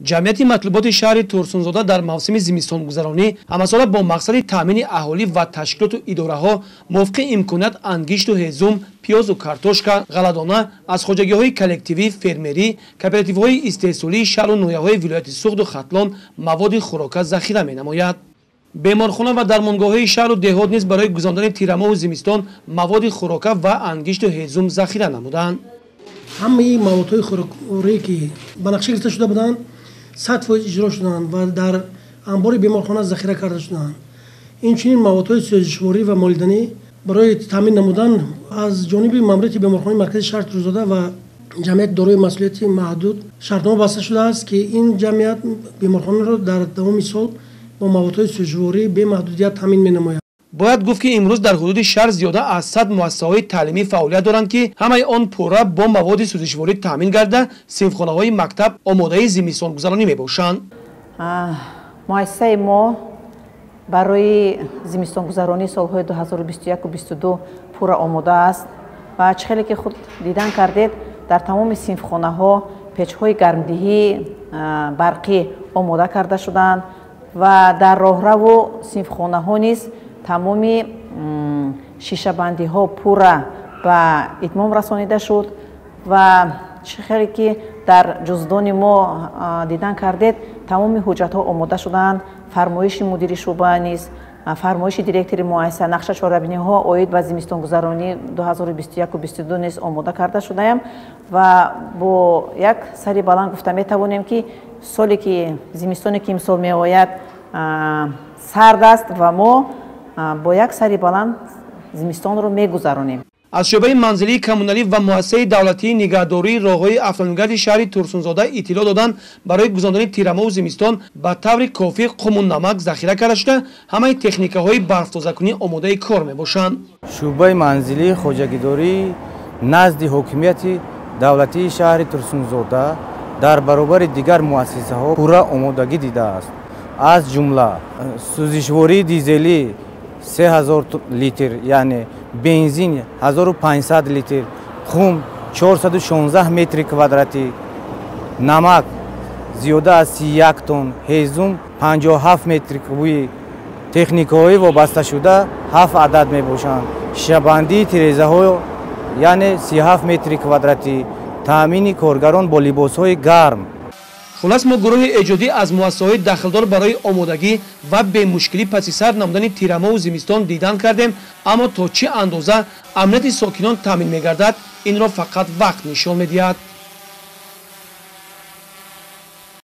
Ҷамъияти матлуботи шаҳри Турсунзода дар мавсими зимистонгузаронӣ ҳамасола бо мақсади таъмини аҳолӣ ва ташкилоту идораҳо мувофиқи имконият ангишту ҳезум, пиёзу картошка, ғалладона аз хоҷагиҳои коллективӣ, фермерӣ, кооперативҳои истеҳсолии шаҳру ноҳияҳои вилояти Суғду Хатлон маводи хӯрока захира менамояд. Беморхона ва дармонгоҳҳои шаҳру деҳот низ барои гузарондани тирамоҳу зимистон маводи хӯрока ва ангишту ҳезум захира намуданд. Ҳамаи маводҳои хӯрокворие ки ба нақша гирифта шуда буданд, 100% иҷро шуданд ва дар анбори беморхона захира карда шуданд. Инчунин маводҳои сӯзишворӣ ва молиданӣ барои таъмин намудан аз ҷониби маъмурияти беморхонаи маркази шаҳри Турсунзода ва ҷамъияти дорои масъулияти маҳдуд шартнома баста шудааст, ки ин ҷамъият беморхонаро дар давоми сол бо маводҳои сӯзишворӣ бемаҳдудият таъмин менамояд. Бояд гуфт, ки имрӯз дар ҳудуди шаҳр зиёда аз 100 муассисаҳои таълимӣ фаъолият доранд, ки ҳамаи он пурра бо маводи сӯзишворӣ таъмин гарда, синфхонаҳои мактаб омодаи зимистонгузаронӣ мебошанд. Муассисаи мо барои зимистонгузаронии солҳои 2021-22 пурра омода аст ва чӣ хеле ки худ дидан кардед, дар тамоми синфхонаҳо печҳои гармдиҳии барқӣ омода карда шуданд ва дар роҳраву синфхонаҳо низ тамоми шишабандиҳо пурра ба итмом расонида шуд ва чӣ хеле ки дар ҷуздони мо дидан кардед, тамоми ҳуҷҷатҳо омода шуданд. Фармоиши мудири шӯъба низ, фармоиши директори муассиса, нақша чорабиниҳо оид ба зимистонгузаронӣ 2021-22 низ омода карда шудаям ва бо як сари баланд гуфта метавонем, ки соле ки зимистоне ки имсол меояд, сард аст ва мо бо як сари баланд зимистонро мегузаронем. Аз шӯъбаи манзилии коммуналӣ ва муассисаи давлатии нигаҳдории роҳҳои автомобилгарди шаҳри Турсунзода иттилоъ доданд, барои гузарондани тирамоҳу зимистон ба таври кофӣ қуму намак захира карда шуда, ҳамаи техникаҳои барфтозакунӣ омодаи кор мебошанд. Шӯъбаи манзилии хоҷагидорӣ назди ҳокимияти давлатии шаҳри Турсунзода дар баробари дигар муассисаҳо пурра омодагӣ дидааст. Аз ҷумла сӯзишвории дизелӣ 3000 литр, яъне бензин 1500 литр, қум 416 метри квадратӣ, намак зиёда аз 31 тонн, ҳезум 57 метри кубӣ, техникаҳои вобасташуда 7 адад мебошанд, шишабандии тирезаҳо, яъне 37 метри квадратӣ, таъмини коргарон бо либосҳои гарм. Хулас, мо гурӯҳи эҷодӣ аз муассисаҳои дахлдор барои омодагӣ ва бемушкилӣ паси сар намудани тирамоҳу зимистон дидан кардем, аммо то чӣ андоза амнияти сокинон таъмин мегардад, инро фақат вақт нишон медиҳад.